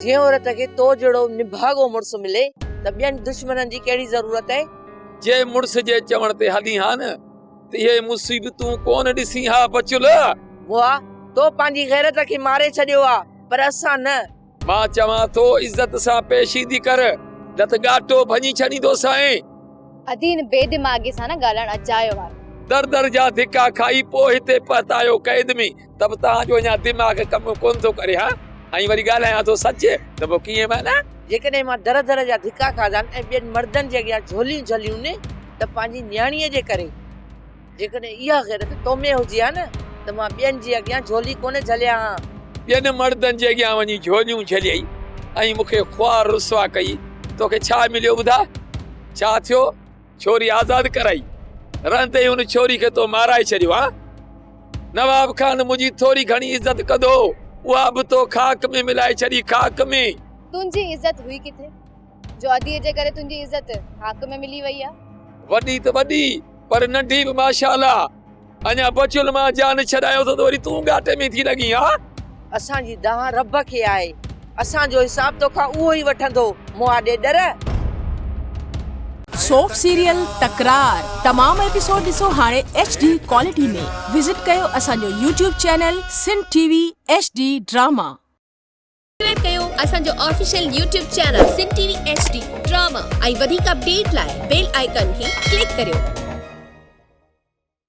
جنهن عورت کي تو جهڙو نڀاڳو مڙس ملي ته ٻين دشمنن جي ڪهڙي ضرورت آهي؟ جي مڙس جي چوڻ تي هلين ها نه ته اهي مصيبتون ڪونه ڏسين ها بچل. مئا، تو پنهنجي غيرت کي ماري ڇڏيو آ پر اسان نه. مان چوان ٿو عزت سان پيش ايندي ڪر نه ته ڳاٽو ڀڃي ڇڏيندوسانء. ادي هن بي دماغي سان نه ڳالهائڻ اجايو آهي. در در جا ڌڪا کائي پوء هتي پهتا آهيو قيد ۾ ته به توهان جو اڃا دماغ ڪم ڪونه ٿو ڪري ها ۽ وري ڳالهايان ٿو سچ ته پوء ڪيئن معنيٰ. جيڪڏهن مان در در جا ڌڪا کاڌا ۽ ٻين مردن جي اڳيان جهوليون جهليون نه ته پنهنجي نياڻيء جي ڪري. جيڪڏهن اها غيرت تو ۾ هجي ها نه ته مان ٻين جي اڳيان جهولي ڪونه جهليان ها. ٻين مردن جي اڳيان وڃي جهوليون جهليئي ۽ مون کي خوار رسوا ڪيئي، توکي ڇا مليو ٻڌاء؟ ڇا ٿيو؟ ڇوري آزاد ڪرائي، رهندي ئي ان ڇوري کي تو مارائي ڇڏيو ها؟ نواب خان منهنجي ٿوري گهڻي عزت ڪندو هو، اها به تو خاڪ ۾ ملائي ڇڏي، خاڪ ۾. تنهنجي عزت هئي ڪٿي؟ جو اديء جي ڪري تنهنجي عزت خاڪ ۾ ملي وئي آ. وڏي ته وڏي، پر ننڍي به ماشاء الله. اڃا بچل مان جان ڇڏايو ٿو ته وري تون ڳاٽي ۾ ٿي لڳين ها. اسان جي دانهن رب کي آهي. اسان جو حساب توکان اهو ئي وٺندو، مئا ڏيڏر. سوپ سيريل تڪرار تمام ايپيسوڊ ڏسو هاڻي ايڇ ڊي ڪوالٽي ۾ وزٽ ڪيو اسان جو YouTube channel Sindh T V H D drama. Subscribe ڪيو اسان جو official YouTube channel Sindh T V H D drama ۽ وڌيڪ اپڊيٽ لاء بيل آئيڪان کي ڪلڪ ڪريو.